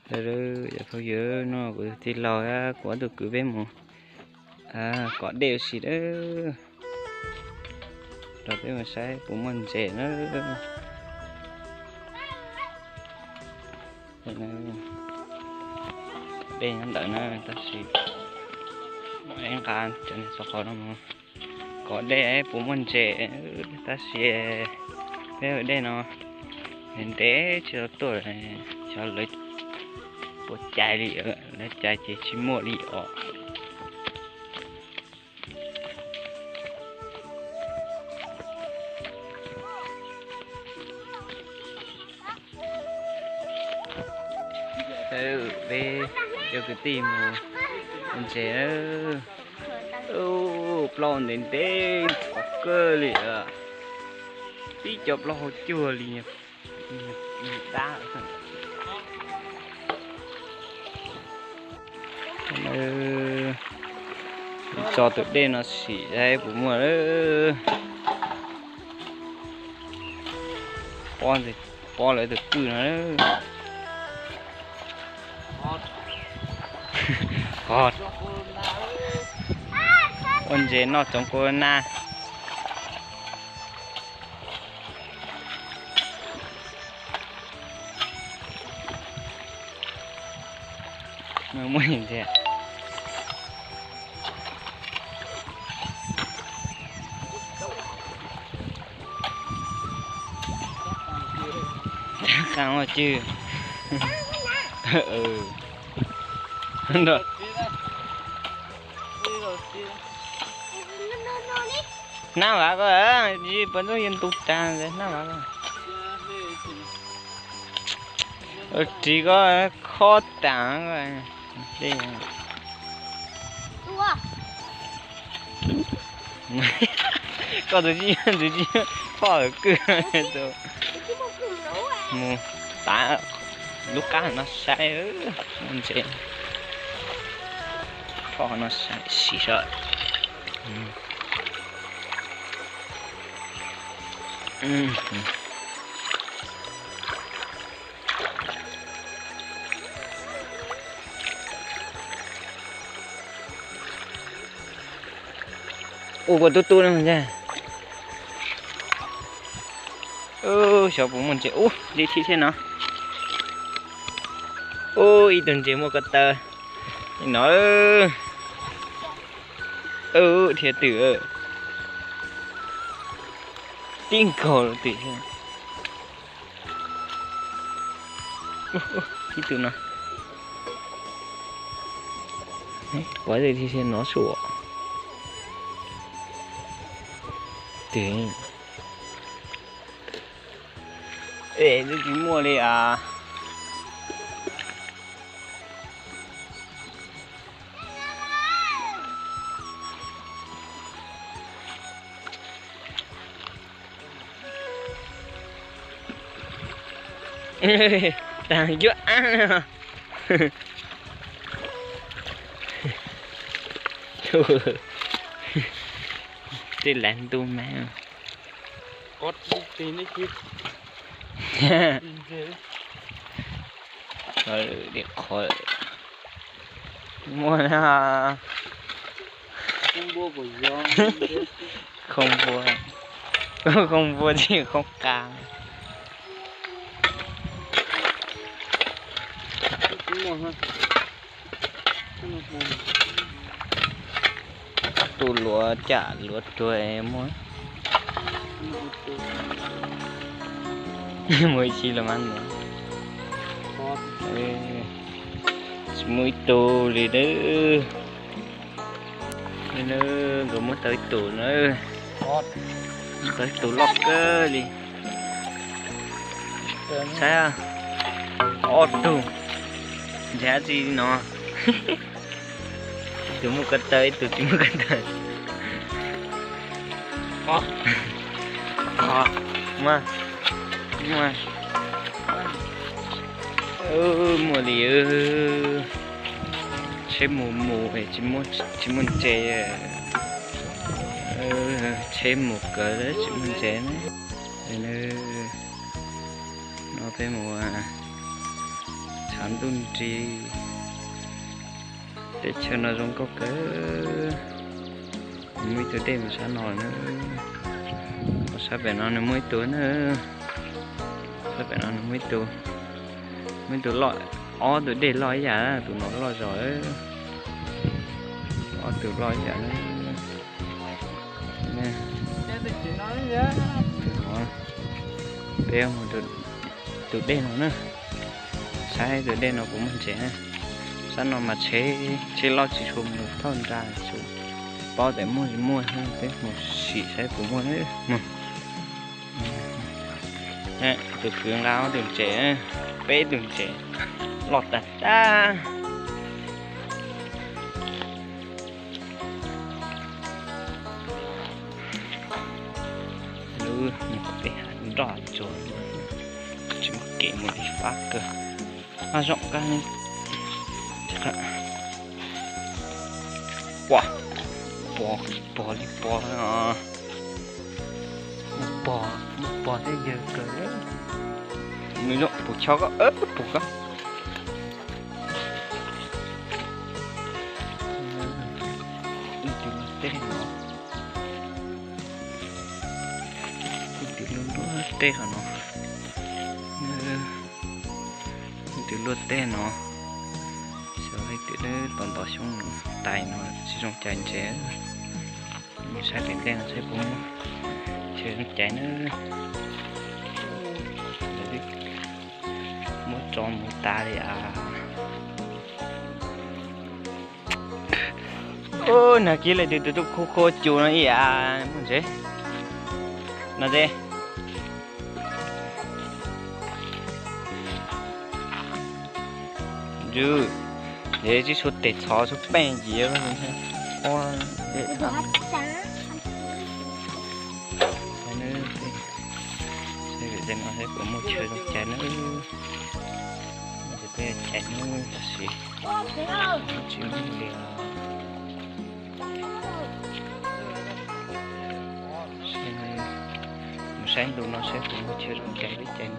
Cov phooj ywg, no kuv tij laug thiab kuv ob tug kwv peb mus kov dej ua si lawm. Los peb mus saib puas muaj ntses na. Dej nyob ntawd na, tab sis ib nqa cov niag xov qhov no mus kov dej puas muaj ntses, tab sis peb dej no ntev tsis tau tuaj, xyov lawv puas cais li, lawv cais ces tsis muaj li os. Peb cov kwv tij mus ntses, plaub ntev ntev ntxhov kawg li, tib co plaub hau cuag li dab. Tso tus dej no sim saib puas muaj. Pob lawv tus kwj no. Ua ntses noj tsoov corona. Muaj ntses. Qab ua cwj. Hnab vav ko, puas ntxooj yog ntu tag hnab vav ko. Ris ko khob tas. Koj tus tsis, tus tsis, poj kwj mus tav lub qab no saib, ntses, poj no saib sim saib. Ua kua tub tub no ntag. Xyov puas muaj ntses. Ub, li thib thiab no. Ub, ib tug ntses muaj ko taw no. Ub, dhia twm. Tib nkaug twm. Ib tug no. Ua li no sua. Twm. Es twb tsis muaj li as. Tag yuav ab. Tej lav ntuj mas. Qhov muaj na. Khoob npua, khoob npua tsis khoob qa. Tus luav cam luav ruag muaj. Muaj ib si los mas no. Tsis muaj ib tug li nawb. Nkawd muab tau ib tug na. Tau ib tug loj kawg li. Saib, ob tug ntshe tsis no. Ib tug muaj ko taw, ib tug tsis muaj ko taw. Muaj li, tsheb mus mus tsis muaj ntses, tsheb mus kawg tsis muaj ntses na. No peb mus txog Hav ntuj nrig, teb chaws no zoo nkauj kawg. Nws muaj ib tug dej mus sab no na. Sab pem no nws muaj ib tug na. Sab pem no nws muaj ib tug, muaj ib tug loj, ob tug dej loj ib yam, tus no loj zog. Ob tug loj ib yam na. Peb mus tus dej no na, saib tus dej no puas muaj ntses na. Sab no mas tsheb, tsheb loj tsis tshua mus thauj nra, tsuas paub tias muaj tsis muaj, peb mus sim saib puas muaj na. Tus kwv nqa ob tug ntses, peb tug ntses loj tag tag. Lub mus pem hav nroj tsuas tsis muaj kev mus li fab kawg. Ab zoo kawg. Pom, pom, pom li pom, pom, pom tej yawg kawg. Nws zoo puv chó ko, puv ko. Ib tug luaj teb no, ib tug luaj luaj teb qhov no, ib tug luaj teb no. Xyov leej twg tos nto xyoob no, tais no tsis zoo cai ntses. Mus saib pem tej no saib puas muaj chaw zoo cai na. Muab tso mus tas li as. Nag kis leej twg tus tub khu khu cus no ib yam muaj ntses no es. Yus, es tsis tshua tes txhov txhua peej ncig. Tej no saib puas muaj chaw zoo cai na. Peb cai na tab sis tsis muaj li os. Mus saib ntu no saib puas muaj chaw zoo cai peb cai na.